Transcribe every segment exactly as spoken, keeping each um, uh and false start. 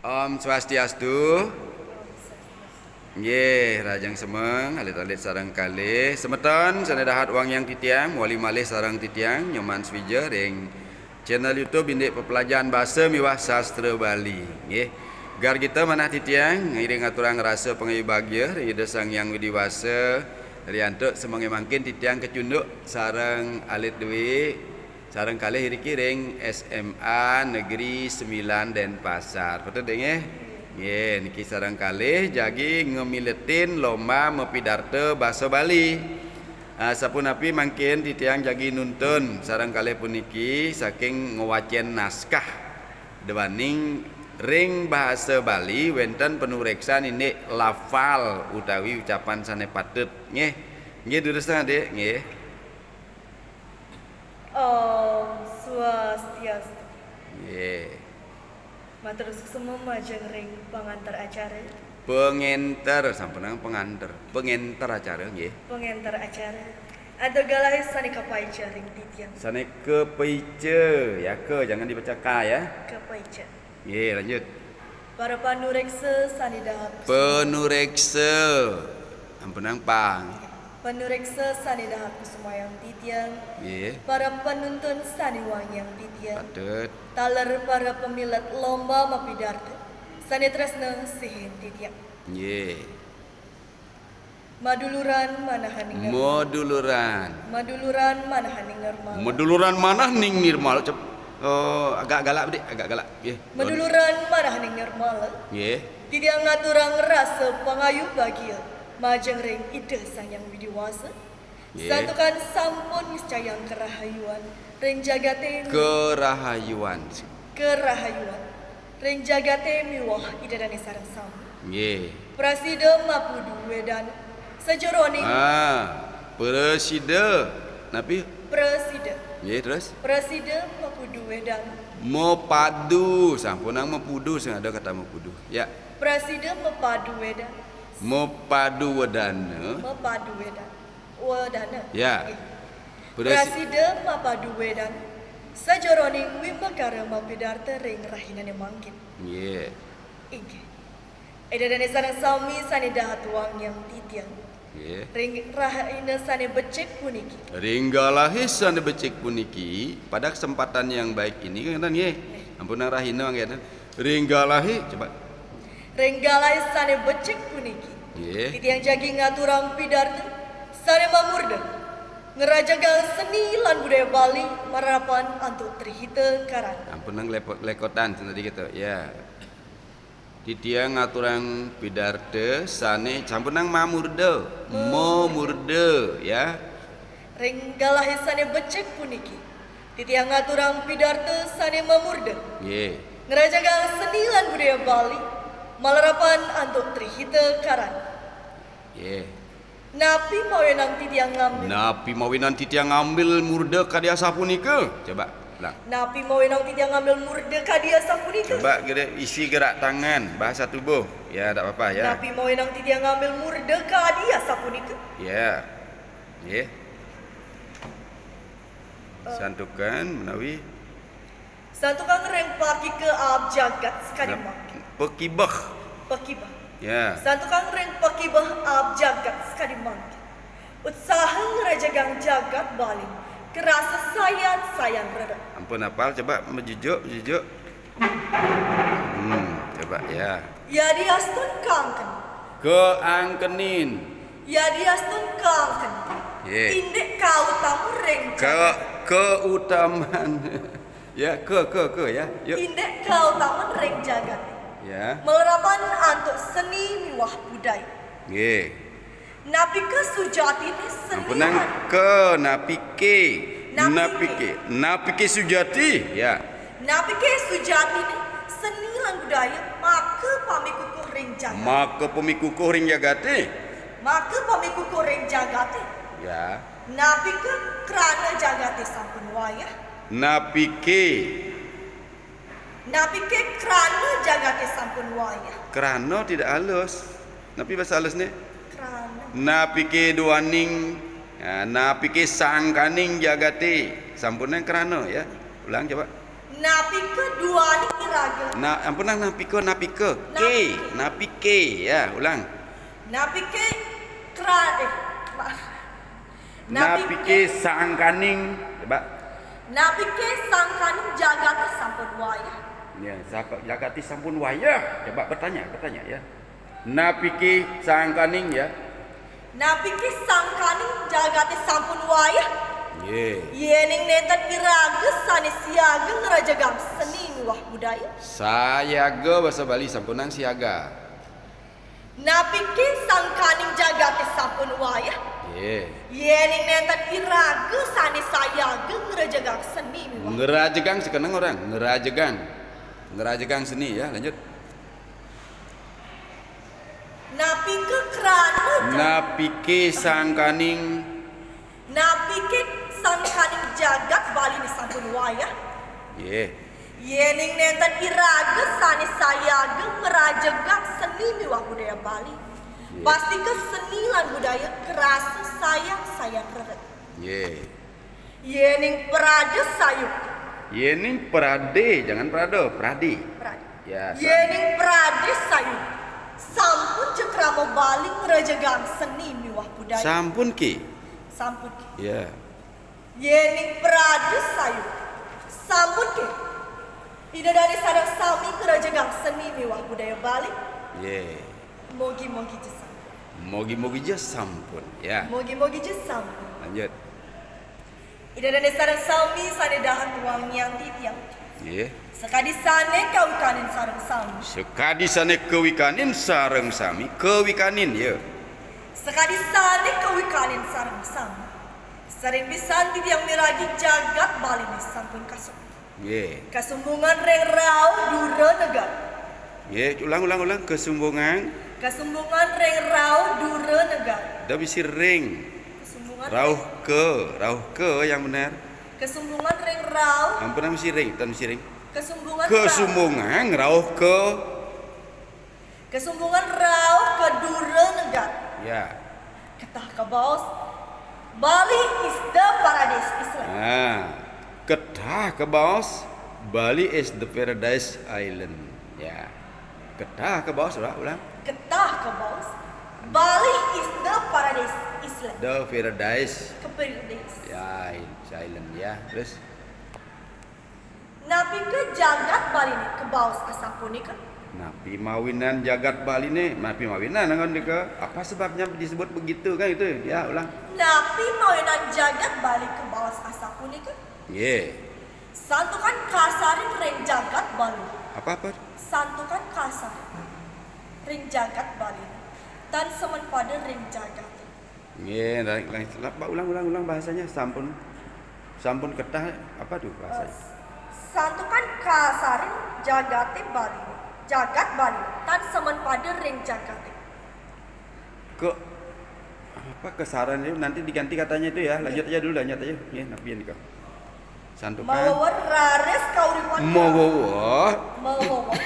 Om Swastiastu. Nggih, rahajeng semeng, alit-alit sareng kalih. Semeton sané dahat wangiang titiang, mawali malih sareng titiang, Nyoman Swija ring channel YouTube Indik Pepelajahan Basa miwah Sastra Bali. Nggih. Gargita manah titiang, ngiring ngaturang rasa pangayu bagia ring Ida Sang Hyang Widi Wasa, riantuk semengé mangkin titiang kacunduk sareng alit dué, sareng kalih iriki ring S M A Negeri Sembilan Denpasar. Patut, nggih? Nggih, niki sareng kalih jagi ngamiletin lomba mapidarta basa Bali. Ah, sapunapi mangkin titiang jagi nuntun sareng kalih puniki saking ngwacén naskah duaning ring basa Bali wénten panuréksan indik lafal utawi ucapan sané patut. Nggih. Nggih, durusang, Adik, nggih. Om Swastiastu. Nggih. Matur suksma majeng ring panganter acara. Pangénter, sampunang panganter. Pangénter acara, nggih. Pangénter acara. Antuk galahé sané kapaica ring titiang. Sané kapaica, ya, ka, jangan dibaca ka, ya. Kapaica. Nggih, lanjut. Para panuréksa sané dahat. Panuréksa. Sampunang pang. Panuréksa sané dahat kusumayang titiang. Nggih. Para panuntun sané wangiang titiang. Patut. Taler para pamilet lomba mapidarta sané tresna sihin titiang. Nggih. Maduluran manahaning nirmala. Maduluran. Maduluran manahaning nirmala. Maduluran manahaning nirmala. Cep-, oh, agak galak, Dik, agak galak. Nggih. Maduluran manahaning nirmala. Nggih. Titiang ngaturang rasa pangayu bagia majeng ring Ida Sang Hyang Widi Wasa. Nggih. Santukan sampun niscayang karahayuan ring jagaté. Karahayuan. Karahayuan ring jagaté miwah Ida Dané sareng sami. Nggih. Prasida mapudu wedana sajeroning. Ah, prasida. Napi? Prasida. Nggih, terus? Prasida mapudu wedana. Mapadu, sampunang mapudu, sing ada kata mapudu. Ya. Prasida mapadu wedana. Mapadu wedana. Mapadu wedana. Wedana. Ya. Nggih. Prasi- Prasida mapadu wedana sajeroning wimbakara mapidarta ring rahinané mangkin. Nggih. Inggih. Ida Dané sareng sami sané dahat wangiang titiang. Nggih. Ring rahina sané becik puniki. Ring galahé sané becik puniki, pada kesempatan yang baik ini, ngéten nggih. Nggih. Ampun, rahina ngéten. Ring galahé, coba. Ring galahé sané becik puniki. Nggih. Titiang jagi ngaturang pidarta sané mamurda ngrajegang seni lan budaya Bali mararapan antuk Tri Hita Karana. Ampun, nang lepo-, lekotan tadi gitu. Ya. Titiang ngaturang pidarta sané sampunang mamurda. Mamurda. Mamurda, ya. Ring galahé sané becik puniki, titiang ngaturang pidarta sané mamurda. Nggih. Ngrajegang seni lan budaya Bali, malarapan antuk Tri Hita Karana. Nggih. Napi mawinan titiang ngambil? Napi mawinan titiang ngambil murda kadi asapunika? Coba, ulang. Napi mawinan titiang ngambil murda kadi asapunika? Coba gere-, isi gerak tangan, bahasa tubuh. Ya, tak apa-apa, ya. Napi mawinan titiang ngambil murda kadi asapunika? Ya. Nggih. Eh. Santukan menawi. Santukan ring pakibeh aab jagat sakadi mangkin. Pakibeh. Pakibeh. Ya. Santukan ring pakibeh aab jagat sakadi mangkin. Utsaha ngrajegang jagat Bali karasa sayan-sayan rered. Ampun apal, coba majujuk, majujuk. Hmm, coba ya. Yadiastun kaangken. Kaangkenin. Yadiastun kaangken. Nggih. Indik kautama ring jagat. Ka-, kautaman. Ya, ka, ka, ka, ya. Yuk. Indik kautaman ring jagat. Ya. Malarapan antuk seni miwah budaya. Nggih. Napiké sujatiné seni. Ampunang, lan ka, napiké. Napiké. Napiké. Napiké sujati, ya. Napiké sujatiné seni lan budaya maka pamikukuh ring jagaté. Maka pamikukuh ring jagaté. Maka pamikukuh ring jagaté. Ya. Napiké krana jagaté sampun wayah. Napiké. Napiké krana jagaté sampun wayah. Krana tidak halus. Napi bahasa halusné? Krana. Napiké duaning, ya, napiké sangkaning jagaté. Sampunang krana, ya. Ulang coba. Napike duaning iraga? Na, ampun, Nang, napike, napike. Ke, napike, ya, ulang. Napike kra-, eh, maaf. Napike sangkaning, coba. Napike sangkaning jagate sampun wayah? Ya, sapa jagate sampun wayah? Coba bertanya, bertanya ya. Napike sangkaning ya. Napike sangkaning jagate sampun wayah? Ye. Yening nenten iraga sane siaga ngrajegang seni miwah budaya? Sayaga, basa Bali, sampunang siaga. Napike sangkaning jagate sampun wayah? Ye. Yening nenten iraga sane sayaga ngrajegang seni miwah? Ngrajegang, sekeneng orang, ngrajegang. Ngrajegang seni ya, lanjut. Napike krana ja- Napike sangkaning. Napike sangkaning jagat Baline sampun wayah? Ye. Yening nenten iraga sane sayaga ngrajegang seni miwah budaya Bali, Ye. pastika seni lan budaya krasa sayan-sayan rered. Ye. Yening prade sayuk. Yening prade, jangan prade, prade. Prade. Ya, sa- Yening prade sayuk sampun ja krama Bali ngrajegang seni miwah budaya? Sampun ke? Sampun ke? Ya. Yening prade sayuk sampun ke Ida dane sareng sami ngrajegang seni miwah budaya Bali? Ye. Mogi-mogi ja sampun. Mogi-mogi ja sampun ya. Mogi-mogi ja sampun. Lanjut. Ida dane sareng sami sane dahat wangiang titiang. Ye. Sakadi sane kawikanin sareng sami. Sakadi sane kawikanin sareng sami, kawikanin ya. Sakadi sane kawikanin sareng sami. Sering pisan titiang miragi jagat Baline sampun kasuk. Ye. Kasumbungan ring rauh dura negara. Ye, ulang, ulang, ulang. Kasumbungan. Kasumbungan ring rauh dura negara. Da misi ring. Kasumbungan Rauh ke, rauh ke yang benar. Kasumbungan ring rauh. Ampun, misi ring, tan misi ring. Kasumbungan. Kasumbungan rauh ke. Kasumbungan rauh ke dura negara. Ya. Ketah kabaos, Bali is the paradise island. Nah, ketah kabaos, Bali is the paradise island. Ya. Ketah kabaos, ulang, ulang. Ketah kabaos, Bali is the paradise island. The paradise. Ke paradise. Ya, island ya. Terus? Napike jagat Baline kabaos asapunika? Napi mawinan jagat Baline? Napi mawinan anggon nika? Apa sebabnya disebut begitu kan itu? Ya, ulang. Napi mawinan jagat Bali kabaos asapunika? Ye. Santukan kasarin ring jagat Bali. Apa-apa? Santukan kasar ring jagat Bali. Tan semen pada ring jagat. Nggih, lain, lain, ulang, ulang, ulang bahasanya. Sampun, sampun ketah, apa tuh bahasanya? Santukan kasarin jagate Bali. Jagat Bali. Tan semen pada ring jagate. Ke, apa, kesaran itu nanti diganti katanya itu ya. Lanjut aja dulu, lanjut aja. Nggih, napi nika? Santukan. Mawewer raris kauripan. Mawewer. Mawewer.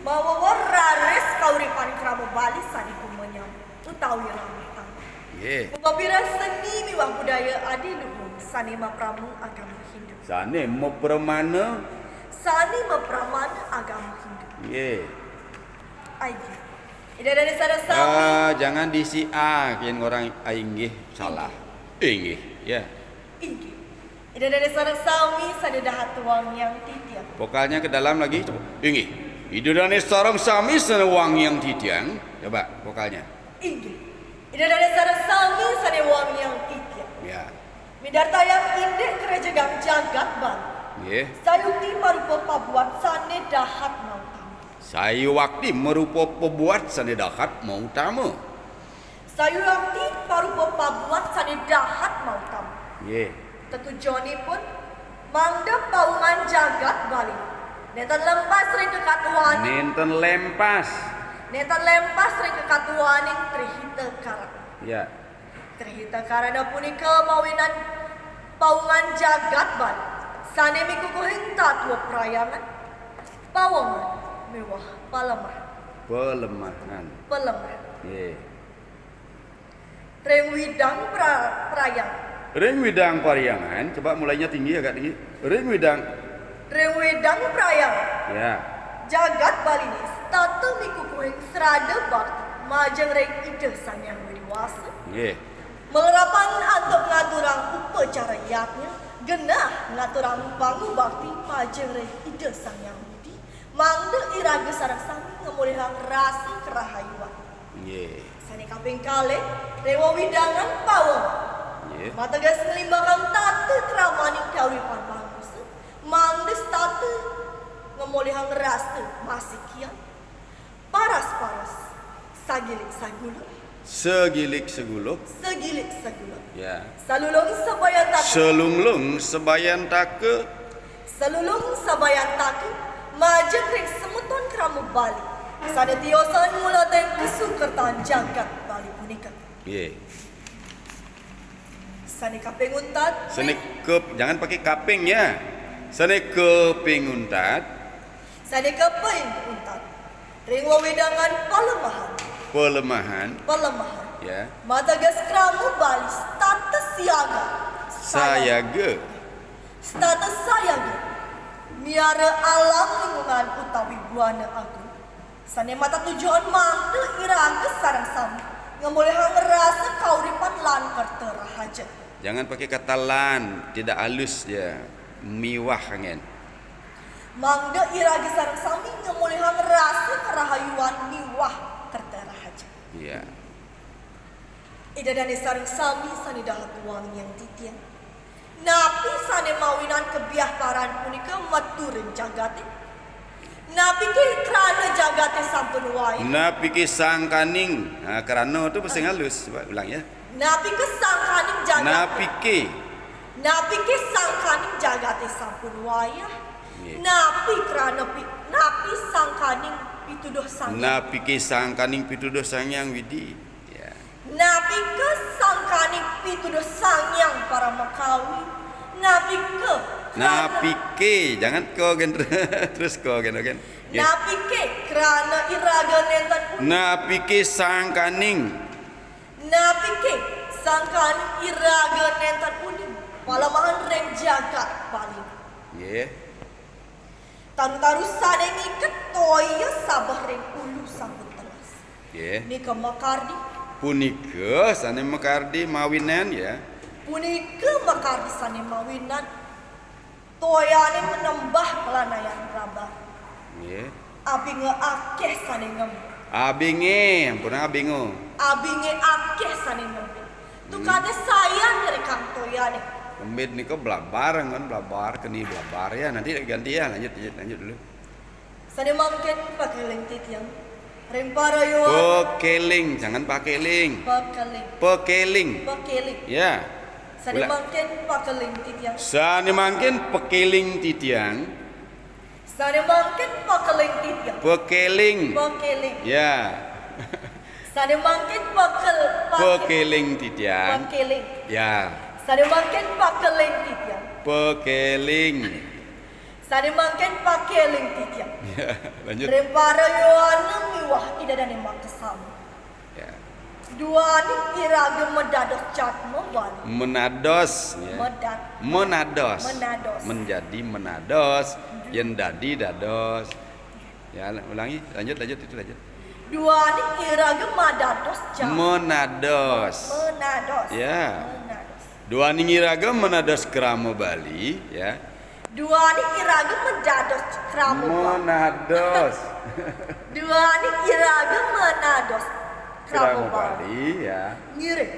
Mawewer raris kauripan krama Bali sane gumenyang utawi ramah tamah. Nggih. Pepapira seni miwah budaya adiluhung sane mapramana agama Hindu. Sane mapramana. Sane mapramana agama Hindu. Nggih. Aji. Ida dane sareng sami. Ah, jangan diisi a, yen orang, ah, inggih, salah. Inggih, ya. Inggih. Ida dane sareng sami sane dahat wangiang titiang. Vokalnya ke dalam lagi, coba. Inggih. Ida dane sareng sami sane wangiang titiang. Coba vokalnya. Inggih. Ida dane sareng sami sane wangiang titiang. Ya. Midartayang indik krajegang jagat Bali. Nggih. Sayuwakti marupa pabuat sane dahat mautama. Sayuwakti marupa pabuat sane dahat mautama. Sayuwakti marupa pabuat sane dahat mautama. Nggih. Tetujonipun mangda paungan jagat Bali nenten lempas ring kekatuaning. Nenten lempas. Nenten lempas ring kekatuaning Trihita Karana. Ya. Trihita Karana punika mawinan paungan jagat Bali sane mikukuhing tatwa prayangan, pawengan miwah palemahan. Palemahan. Palemahan. Nggih. Ring widang pra-, prayangan. Ring widang prayangan, coba mulainya tinggi, agak tinggi. Ring widang. Ring wedang prayang. Ya. Jagat Bali ni setata mikukuhing srada bakti majeng ring Ida Sang Hyang Widhi Wasa. Nggih. Malarapan antuk ngaturang upacara yadnya, genah ngaturang pangubakti majeng ring Ida Sang Hyang Widhi, mangda iraga sareng sami ngamolihang rasa karahayuan. Nggih. Sane kaping kalih, ring wewidangan pawong. Nggih. Mateges nglimbakang tata kramaning kauripan manusa, mangda setata ngamolihang rasa masikian, paras-paras, sagilik saguluk, Segilik seguluk. segilik saguluk. Ya. Salulung sabayantaka. Selunglung sabayantaka. Salulung sabayantaka, majeng ring semeton krama Bali sane tiosan ngulatin kasukertan jagat Bali punika. Nggih. Sane kaping untat. Sane ke, jangan pakai kaping ya. Sane kaping untat. Sane kaping untat. Ring wewidangan palemahan. Palemahan. Palemahan. Ya. Mateges krama Bali setata siaga. Sayaga. Setata sayaga. Miara alam lingkungan utawi buana agung. Sane matatujon mangda iraga sareng sami ngamolihang rasa kauripan lan kerta rahaja. Jangan pakai kata lan, tidak halus ya. Miwah angin. Mangda iraga sareng sami ngamolihang rasa karahayuan miwah kerta rahaja. Ya. Ida dane sareng sami sane dahat wangiang titiang. Napi sane mawinan kebiah paran punika metu ring jagate? Napike krana jagate sampun wayah? Napike sangkaning. Nah, krana tu sing halus. Coba ulang ya. Napike sangkaning jagate? Napike. Napike sangkaning jagate sampun wayah? Nggih. Napi krana pi, napi sangkaning pituduh Sang Hyang? Napike sangkaning pituduh Sang Hyang Widhi. Ya. Napike sangkaning pituduh Sang Hyang Paramakawi? Napike krana Napike, jangan ko gen terus ko gen gen. Nggih. Napike krana iraga nenten uning? Napike sangkaning. Napike sangkaning iraga nenten uning palemahan ring jagat Bali? Nggih. Taru-taru sane ngiket toya sabeh ring ulu sampun telas. Nggih. Nika makardi. Punika sane makardi mawinan ya. Punika makardi sane mawinan toyane manembah palanayan rabar. Nggih. Abinga akeh sane ngem. Abinge, ampun abingo. Abinge akeh sane ngem. Tukade sayan ngrikang toyane. Kembid nika blabar kan, blabar keni blabar ya, nanti ganti ya, lanjut lanjut lanjut dulu. Sane mangkin pakeling titiang. Ring parayuan. Pekeling, jangan pakeling. Pekeling. Pekeling. Pekeling. Ya. Sane Ulang. Mangkin pakeling titiang. Sane mangkin pekeling titiang. Sane mangkin pakeling titiang. Pekeling. Pekeling. Ya. Sane mangkin pakel, pakel. Pekeling titiang. Pekeling. Ya. Sane mangkin pakeling titiang. Pekeling. Sane mangkin pakeling titiang. Ya, lanjut. Ring parayuan miwah ida dane makasami. Ya. Duaning iraga madados jadma Bali. Menados ya. Medad. Menados. Menados. Menjadi menados, yen dadi dados. Ya, ulangi, lanjut lanjut itu lanjut. Duaning iraga madados jadma. Menados. Menados. Ya. Menados. Duaning iraga menados krama Bali ya. Duaning iraga madados krama Bali. Menados. Duaning iraga madados krama Krama Bali. Bali ya. Ngiring.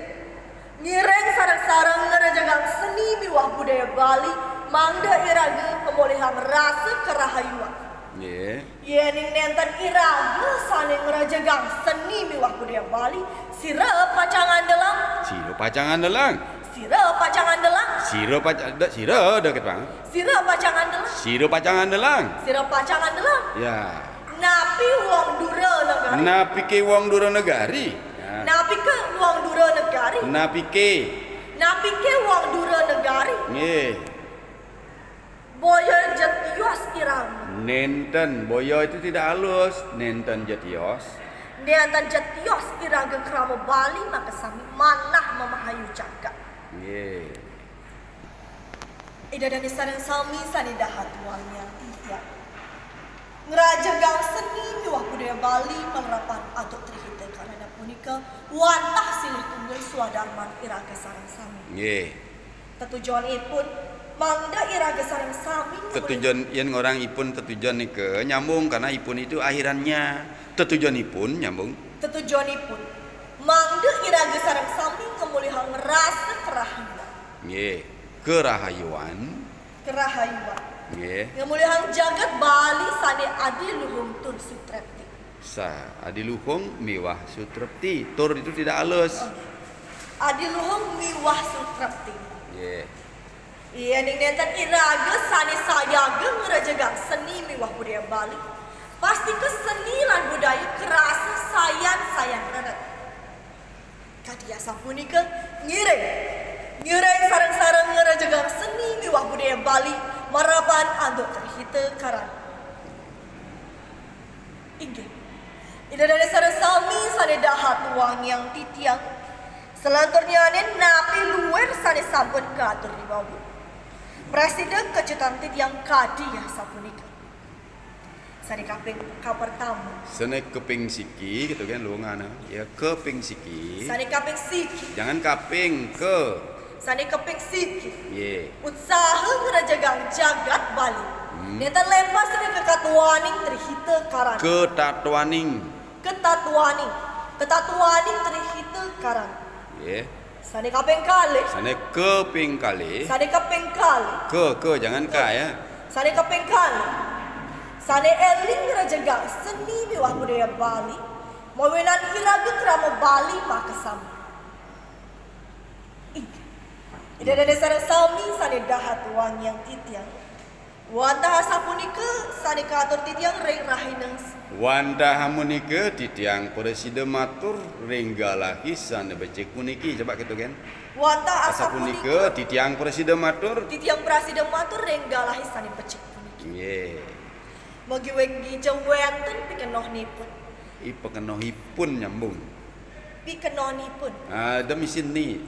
Ngiring sareng-sareng ngrejegang seni miwah budaya Bali, mangda iraga ngamolihang rasa karahayuan. Nggih. Yening nenten iraga sane ngrejegang seni miwah budaya Bali, sira pacang andelang. Sira pacang andelang. Sira pacang andelang. Sira pacang sira deket banget. Sira pacang andelang. Sira pacang andelang. Sira pacang andelang. Ya. Napi wong dura negari? Napike wong dura negari. Ya. Napike wong dura negari? Napike. Napike wong dura negari? Nggih. Boya jetios iraga. Nenten, boya itu tidak halus. Nenten jetios. Nenten jetios iraga krama Bali makasami manah mamahayu jagat. Nggih. Ida dané sareng sami sané dahat wangiang titiang. Ngrajegang seni miwah budaya Bali malarapan antuk Tri Hita Karana punika wantah silih tunggil swadarman iraga sareng sami. Nggih. Tetujonipun mangda iraga sareng sami ngemuli- Tetujon, yén ngorang ipun tetujon nika nyambung, karena ipun itu akhirannya. Tetujonipun nyambung. Tetujonipun mangda iraga sareng sami ngemulihang rasa kerahayuan. Nggih, kerahayuan. Kerahayuan. Nggih. Ngemulihang jagat Bali sané adiluhung tur sutrepti. Sa, adiluhung miwah sutrepti. Tur itu tidak halus. Oh, nggih. Adiluhung miwah sutrepti. Nggih. Yéning nénten iraga sané sayaga ngrajegang seni miwah budaya Bali, pastika seni lan budaya kerasa sayan-sayan renet. Kadi asapunika, ngiring. Ngiring sareng-sareng ngrajegang seni miwah budaya Bali, malarapan antuk Tri Hita Karana. Inggih. Ida dané sareng sami sané dahat wangiang titiang. Selanturnyané napi luir sané sampun katur ri wau. Prasida kecutang titiang kadi asapunika. Sané kaping kapertama. Sané kaping siki, gitu kan, luungan, ya, kaping siki. Sané kaping siki. Jangan kaping, ke. Sané kaping siki. Nggih. Utsaha ngrajegang jagat Bali. Hmm. Nénten lempas ring ketatuaning Tri Hita Karana. Ketatuaning. Ketatuaning. Ketatuaning Tri Hita Karana. Nggih. Sané kaping kalih. Sané kaping kalih. Sané kaping kalih. Ke, ke, jangan ka, ya. Sané kaping kalih. Sané éling ngrajegang seni miwah budaya Bali, mawinan iraga krama Bali makasami. Inggih. Ida dané sareng sami sané dahat wangiang titiang. Wantah asapunika sané katur titiang ring rahina. Wantah amunika titiang prasida matur ring galahi sané becik puniki. Coba gitu kan. Wantah asapunika. Asapunika titiang prasida matur. Titiang prasida matur ring galahi sané becik puniki. Nggih. Mugi-mugi ja wénten pikenohnipun. I pikenohipun nyambung. Pikenohnipun. Ah, demi sini.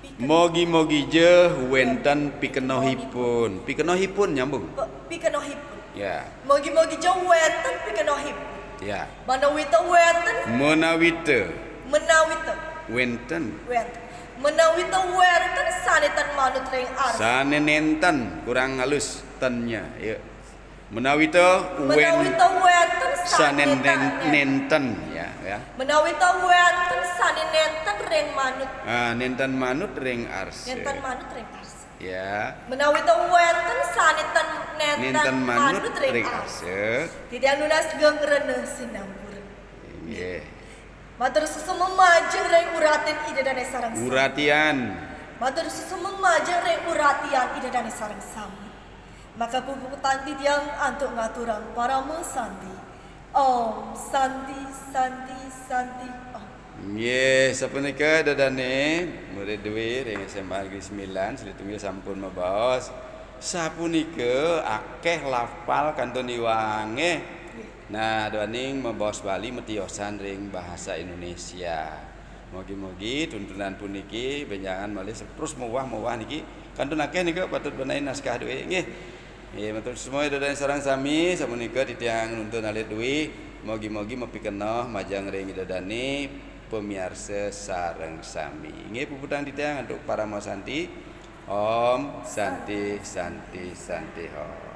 Pikenoh. Mugi-mugi ja wénten pikenohipun. Pikenohipun nyambung. Pe-, pikenohipun. Ya. Mugi-mugi ja wénten pikenohipun. Ya. Manawita wénten. Menawita. Menawita. Wénten. Wénten. Menawita wénten sané tan manut ring arsa. Sané nénten, kurang halus tennya, ya. Menawita wén-, Menawita wénten sané sané nén-, nén-, nénten, ya, ya. Menawita wénten sané nénten ring manut. Ah, nénten manut ring arsa. Nénten manut ring arsa. Ya. Menawita wénten sané tan nénten manut ring arsa. Nénten manut ring arsa. Titiang nunas geng rena sinampura. Nggih. Matur suksma majeng ring uratin Ida dané sareng sami. Uratian. Matur suksma majeng ring uratian Ida dané sareng sami. Maka puputang titiang antuk ngaturang parama santi. Om Santi, Santi, Santi, Om. Nggih, sapunika Ida dané murid Dwi ring S M A Negeri Sembilan, silih tunggil sampun mabaos. Sapunika akéh lafal kantun iwangé. Nggih. Nah, duaning mabaos Bali matiosan ring bahasa Indonesia. Mugi-mugi tuntunan puniki bénjangan malih saterus mewah-mewah niki. Kantun akéh nika patut benain naskah duwé. Nggih. Nggih, matur suksma Ida dané sareng sami, sapunika titiang nuntun alit duwé. Mugi-mugi mapikenoh majeng ring Ida dané pamiarsa sareng sami. Nggih, puputang titiang antuk parama santi. Om Santi, Santi, Santi, Om.